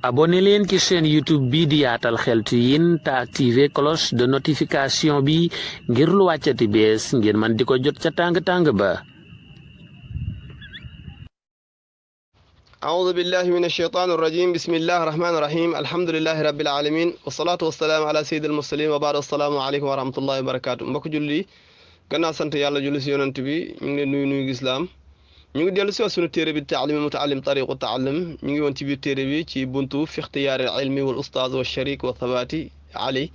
abonné leen ci chaîne YouTube bi di Yaatal Xeltu Yin te activé cloche de notification bi ngir lu wàccati bees ngeen man di ko jot ca tàng-tàng ba. أعوذ بالله من الشيطان الرجيم بسم الله الرحمن الرحيم الحمد لله رب العالمين والصلاة والسلام على سيد المرسلين وبعد السلام عليكم ورحمة الله وبركاته mbokk julli gannaaw sant yàlla julli si yonent bi ñu ngi leen nuyu lislaam ñu ngi dellu si wax sunu téere bi taalim mutaallim tariqu taallim ñu ngi woon ci biir téere bi ci buntu fi ixtiyaari ilmi wal ustaaz wa sharik wa thabaati ali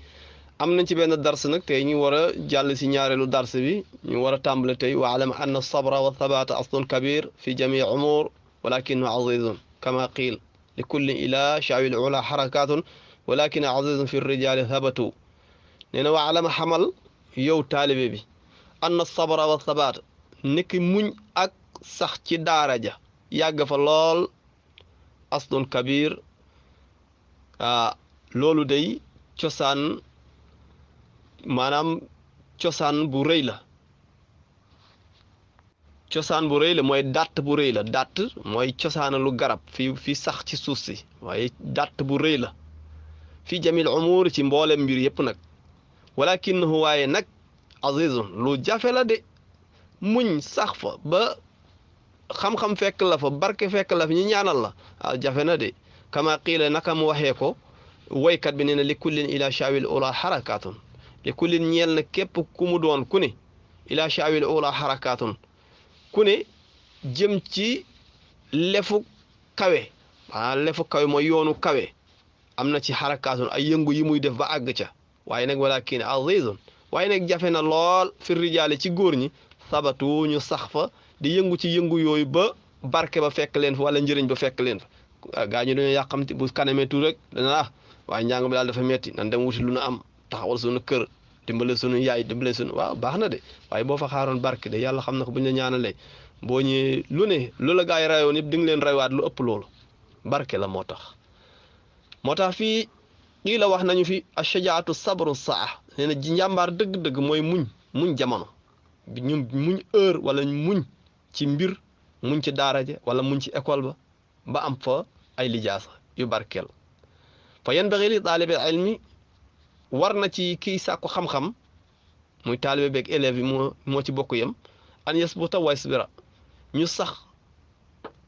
am nañ ci benn dars nag tey ñu war a jàll si ñaareelu dars bi ñu war a tàmbale tey wa alam anna sabra wa thabaata aslun kabir fi jamii umur ولكنه عزيز كما قيل لكل إلى شعب العلا حركات ولكن عزيز في الرجال ثبتوا نينا وعلم حمل يو طالب بي أن الصبر والثبات نك من أك صح ci daara ja yàgg fa lool aslun kabir loolu day cosaan maanaam cosaan bu rëy la cosaan bu rëy la mooy dàtt bu rëy la dàtt mooy cosaanalu garab fi sax ci suuf si waaye dàtt bu rëy la fi jamil umur ci mboolem mbir yëpp nag walakinahu waaye nag azizun lu jafe la de muñ sax fa ba xam-xam fekk la fa barke fekk la fa ñu ñaanal la jafe na de kama qiila naka mu waxee ko woykat bi nee na li kullin ila shawil ula harakatun li kullin ñeel na képp ku mu doon ku ne ila shawil ula harakatun ku ne jëm ci lefu kawe lefu kawe mooy yoonu kawe am na ci xarakaasun ay yëngu yi muy def ba àgg ca waaye nag walakin azizun waaye nag jafe na lool fi rijaale ci góor ñi sabatu ñu sax fa di yëngu ci yëngu yooyu ba barke ba fekk leen fa wala njëriñ ba fekk leen fa gaa ñu dañoo yàqamti bu kanamee tuut rek dana waaye njàng mi daal dafa metti nan dem wuti lu nu am taxawal sunu kër dimbale sunu yaay dimbale sunu waaw baax na de waaye boo fa xaaroon barke de yàlla xam na ko bu ñu la ñaanalee boo ñëwee lu ne lu la gaa yi rayoon yëpp di nga leen raywaat lu ëpp loolu barke la moo tax fii lii la wax nañu fi ashajaatu sabru saa nee na ji njàmbaar dëgg-dëgg mooy muñ jamono ñu muñ heure wala muñ ci mbir muñ ci daara ja wala muñ ci école ba am fa ay lijaasa yu barkeel fa yanbaghi li taalibil ilmi war na ci kii sàkku xam-xam muy taalibe beeg élève yi moo ci bokk yem an yasbuta wasbira ñu sax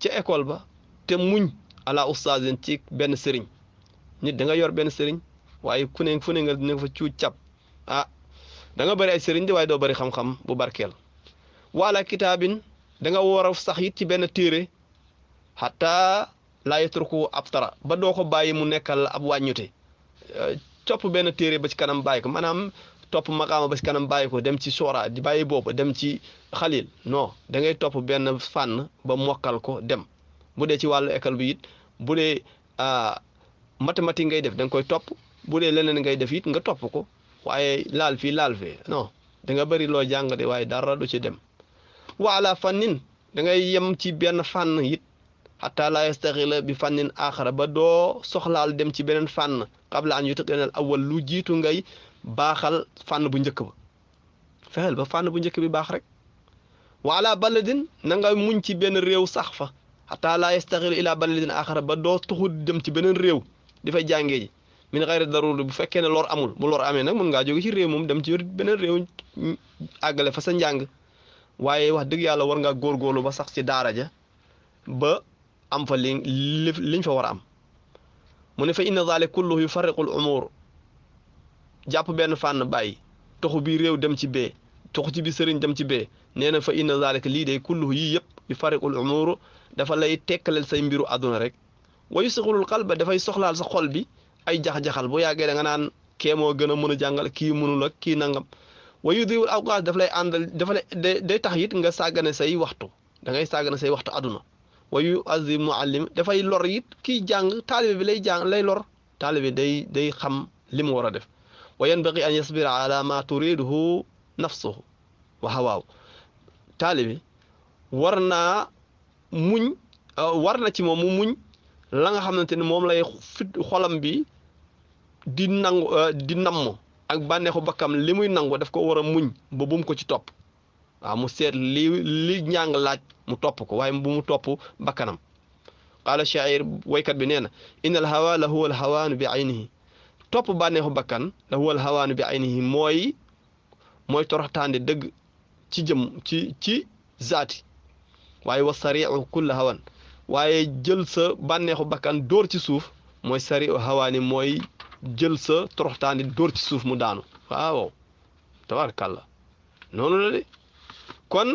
ca école ba te muñ ala ustaazin ci benn sëriñ nit da nga yor benn sëriñ waaye fu ne nga ne fa cuuj cap da nga bëri ay sëriñ di waaye doo bëri xam-xam bu barkeel wala kitaabin da nga war a sax it ci benn téere xataa laa yatruku abtara ba doo ko bàyyi mu nekkal ab wàññute topp benn téere ba ci kanam bàyyi ko maanaam topp maqaama ba ci kanam bàyyi ko dem ci soora di bàyyi boobu dem ci xalil non da ngay topp benn fànn ba mokkal ko dem bu dee ci wàllu école bi it bu dee mathématique ngay def da nga koy topp bu dee leneen ngay def it nga topp ko waaye laal fii laal fee non da nga bëri loo jàng de waaye dara du ci dem waala fannin da ngay yem ci benn fànn it xataa laa yastaxila bi fànnin aaxara ba doo soxlaal dem ci beneen fànn qabla an yutaqinal awal lu jiitu ngay baaxal fànn bu njëkk ba fexeel ba fànn bu njëkk bi baax rek waala baladin na nga muñ ci benn réew sax fa xataa laa yastaxila ila baladin aaxara ba doo tuxu dem ci beneen réew di fay jàngee ji min xayri daruri bu fekkee ne lor amul bu lor amee nag mën ngaa jóge ci réew moom dem ci beneen réew àggale fa sa njàng waaye wax dëgg yàlla war ngaa góorgóorlu ba sax ci daara ja ba am fa liñ fa war a am mu ne fa inna zalik kulluhu yufarriqul umur jàpp benn fànn bàyyi toxu bi réew dem ci bee toxu ci bi sëriñ dem ci bee nee na fa inna zalik lii day kulluhu yii yëpp yufarriqul umur dafa lay tekkaleel say mbiru àdduna rek wa yusixulul qalba dafay soxlaal sa xol bi ay jax-jaxal bu yàggee da nga naan kee moo gën a mën a jàngal kii mënul ak kii nangam wa yudiwul awqaat daf lay àndal dafa day tax it nga sàggane say waxtu da ngay sàggane say waxtu àdduna wa yu azim muallim dafay lor it kiy jàng taalibe bi lay jàng lay lor taalibe day xam li mu war a def wa yanbaghi an yasbira ala ma turiduhu nafsuhu wa hawaaw taalibe war na ci moom mu muñ la nga xamante ne moom lay xolam bi di namm ak bànneexu bakkam li muy nangu daf ko war a muñ ba bum ko ci topp waaw mu seet li njàng laaj mu topp ko waaye bu mu topp bakkanam qaala shaa'ir waykat bi nee na inna al hawa la huwa al hawaanu bi aynihi topp bànneexu bakkan la huwa al hawaanu bi aynihi mooy toroxtaande dëgg ci jëm ci zaati waaye wa sariicu kulla hawan waaye jël sa bànneexu bakkan dóor ci suuf mooy sariicu hawaani mooy jël sa toroxtaande dóor ci suuf mu daanu waaw tabaarkalla noonu la de kon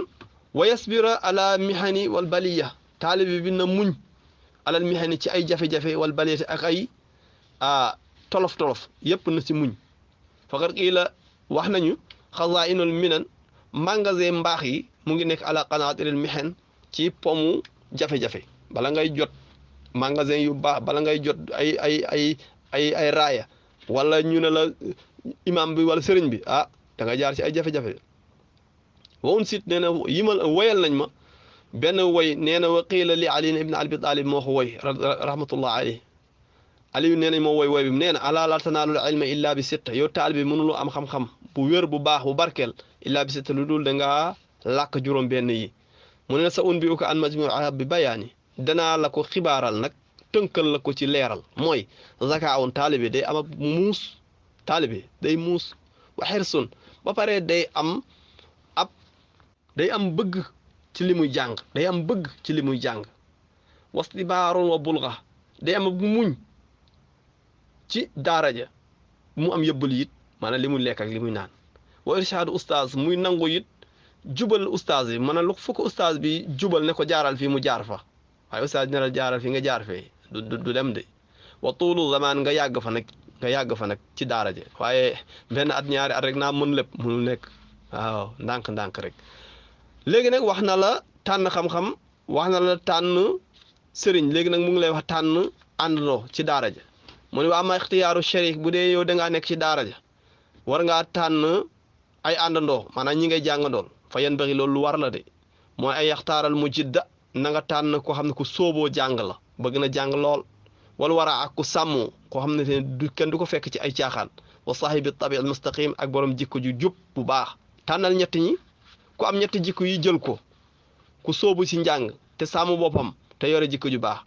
wa yasbira ala mihani wal baliya taalibi bi na muñ alal mihani ci ay jafe-jafe wal baliyati ak ay tolof-tolof yépp na ci muñ faqad qiila wax nañu xazaa'inul minan magasin mbaax yi mu ngi nekk ala qanaatiril mihan ci pomu jafe-jafe bala ngay jot magasin yu baax bala ngay jot ay raaya wala ñu ne la imam bi wala sëriñ bi da nga jaar ci ay jafe-jafe wawun sit nee na yimal woyal nañ ma benn woy nee na wa qiila li ali ibn abi talib moo ko woy rahmatullah alayhi aliyu nee nañ moo woy bi nee na alaa laa tanaalul ilma illa bi sitta yow taal bi mënuloo am xam-xam bu wér bu baax bu barkeel illa bi sitta lu dul da ngaa làkk juróom benn yi mu ne sa un bi uko an majmuuha bi bayaani danaa la ko xibaaral nag tënkal la ko ci leeral mooy zakaawun taalibe day am muus taalibe day muus wa xirsun ba pare day am bëgg ci li muy jàng day am bëgg ci li muy jàng wasdibaarun wa bulga day am muñ ci daara ja mu am yëbbal it maanaam li muy lekk ak li muy naan wa irshaadu ustaaz muy nangu it jubal ustaaz yi maanaam lu fukk ustaaz bi jubal ne ko jaaral fii mu jaar fa waaye ustaaz ne la jaaral fii nga jaar fee du dem de wa tuulu zaman nga yàgg fa nag ci daara ja waaye benn at ñaari at rek naa mën lépp mënul nekk waaw ndànk rek léegi nag wax na la tànn xam-xam wax na la tànn sëriñ léegi nag mu ngi lay wax tànn àndandoo ci daara ja mu ne waa ama ixtiyaaru sharik bu dee yow dangaa nekk ci daara ja war ngaa tànn ay àndandoo maanaam ñi ngay jàngandool fa yan bëri loolu lu war la de mooy ay yaxtaaral mu jidda na nga tànn koo xam ne ku sóoboo jàng la bëgg na jàng lool wala war a ak ku sàmmoo koo xam ne te kenn du ko fekk ci ay caaxaan wa saahibi tabi al mustaqim ak borom jikko ju jub bu baax tànnal ñett ñi ku am ñetti jikko yi jël ko ku sóobu ci njàng te sàmm boppam te yore jikko ju baax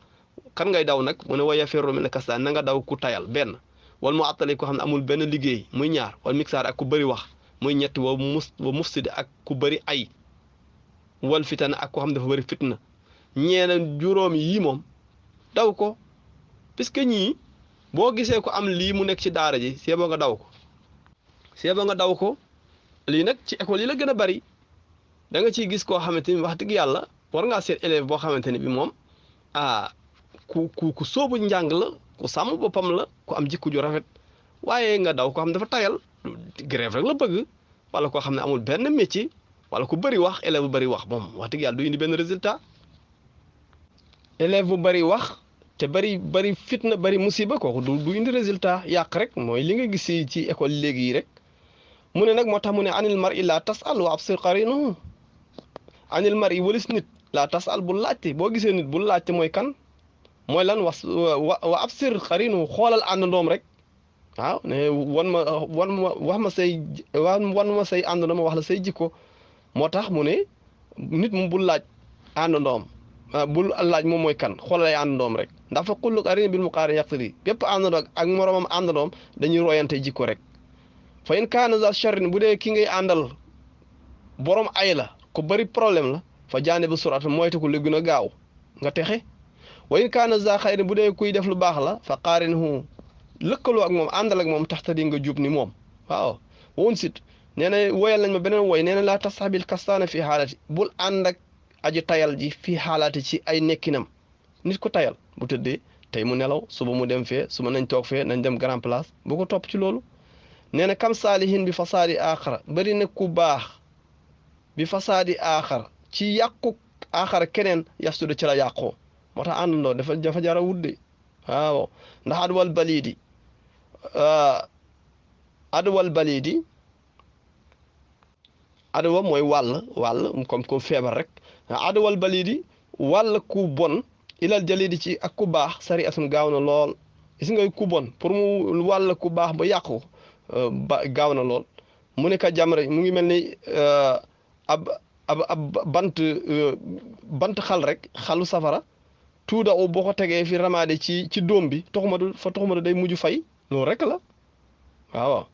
kan ngay daw nag mu ne wa yafirru min kaslaan na nga daw ku tayal benn wal mu attali ko xam ne amul benn liggéey muy ñaar wal mixaar ak ku bëri wax muy ñetti wa mufsidi ak ku bëri ay wal fitana ak ko xam ne dafa bëri fitna ñeena juróom yii moom daw ko puisque ñii boo gisee ko am lii mu nekk ci daara ji seeboo nga daw ko lii nag ci école yi la gën a bari da nga ciy gis koo xamante ni wax dëgg yàlla war ngaa seet élève boo xamante ni bi moom ku sóobu njàng la ku sàmm boppam la ku am jikko ju rafet waaye nga daw ko xam dafa tayal grève rek la bëgg wala koo xam ne amul benn métier wala ku bëri wax élève bu bëri wax moom wax dëgg yàlla du indi benn résultat élève bu bëri wax te bëri fitna bëri musiba kooku du indi résultat yàq rek mooy li nga gis ci école léegi yi rek mu ne nag moo tax mu ne anil mar i laa tasal wa absir qarinahu anil mar i walis nit laa tasal bul laajte boo gisee nit bul laajte mooy kan mooy lan wa absir qarinahu xoolal àndandoom rek waaw ne wan ma say àndandoom wax la say jikko moo tax mu ne nit mu bul laaj àndandoom bul laaj moom mooy kan xoolal ay àndandoom rek ndax fa kullu qarin bil muqarin yaqtadi bépp àndandoom ak moroomam àndandoom dañuy royante jikko rek fa in kaana za sharrin bu dee ki ngay àndal borom ay la ko bëri problème la fa jaane bu surat moytu ko lu gën a gaaw nga texe wa in kaana za xayrin bu dee kuy def lu baax la fa qaarinhu lëkkaloo ak moom àndal ak moom tax di nga jub ni moom waaw woon sit nee na woyal nañ ma beneen woy nee na laa tasxabil kastaana fii xaalati bul ànd ak aji tayal ji fii xaalaati ci ay nekkinam nit ko tayal bu tëddee tey mu nelaw suba mu dem fee suba nañ toog fee nañ dem grand place bu ko topp ci loolu nee na kam saalihin bi fasaadi aaxara bari na ku baax bi fasaadi aaxar ci yàqu aaxara keneen yastuda ci la yàqoo moo tax àndandoo dafa jara wudde waaw ndax adwal balidi adwa mooy wàll comme feebar rek adwal balidi wàll ku bon ilal jalidi ci ak ku baax sari asun gaaw na lool gis nga ku bon pour mu wàll ku baax ba yàqu gaaw na lool mu ne ka jamre mu ngi mel ni ab bant xal rek xalu safara tuuda u boo ko tegee fi ramaade ci dóom bi toxuma du day mujj fay loolu rek la waaw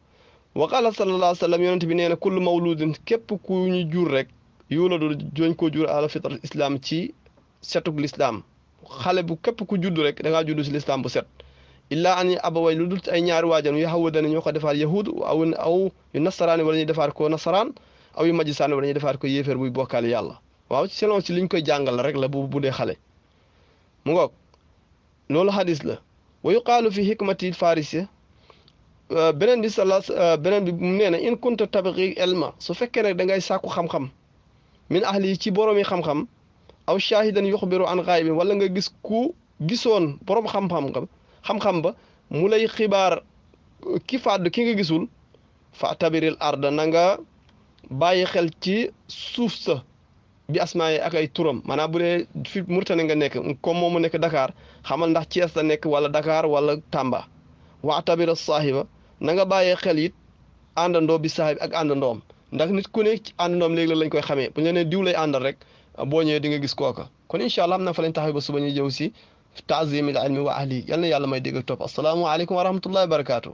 wa qala sallallahu alayhi wa sallam yonent bi nee na kullu mawludin képp ku ñu jur rek yuladu joñ ko jur ala fitrat islam ci setug l'islam xale bu képp ku judd rek da ngaa judd ci l'islam bu set illaa an abaway lu dul ay ñaari waajan yu hawwadana ñoo ko defaat yahud aw yu nasaraani wala ñuy defaat ko nasaraan aw yu majisaan wala ñuy defaat ko yéeféer buy bokkaale yàlla waaw selon ci liñ koy jàngal rek la bu dee xale mu ngoog loolu hadis la wa yuqaalu fi hikmati farisi beneen bi mu nee na in kunta tabghi ilma su fekkee nag da ngay sàkku xam-xam min ahli ci boroomi xam-xam aw shahidan yuxbiru an ghaibin wala nga gis ku gisoon borom xam-xam ba mu lay xibaar ki fàdd ki nga gisul fa tabiril arda na nga bàyyi xel ci suuf sa bi asmaa yi ak ay turam maanaam bu dee fi Mauritanie nga nekk comme moom mu nekk Dakar xamal ndax Thiès la nekk wala Dakar wala Tamba wa tabira saahiba na nga bàyyee xel it àndandoo bi saahib ak àndandoom ndax nit ku ne ci àndandoom léegi lañ koy xamee bu ñu nee diw lay àndal rek boo ñëwee di nga gis kooka kon incha allah am na fa lañ taxaw ba suba ñuy jëw si taazimil ilmi wa ahli yal na yàlla may dégg ak topp assalaamu aleykum wa rahmatullahi wa barakaatu.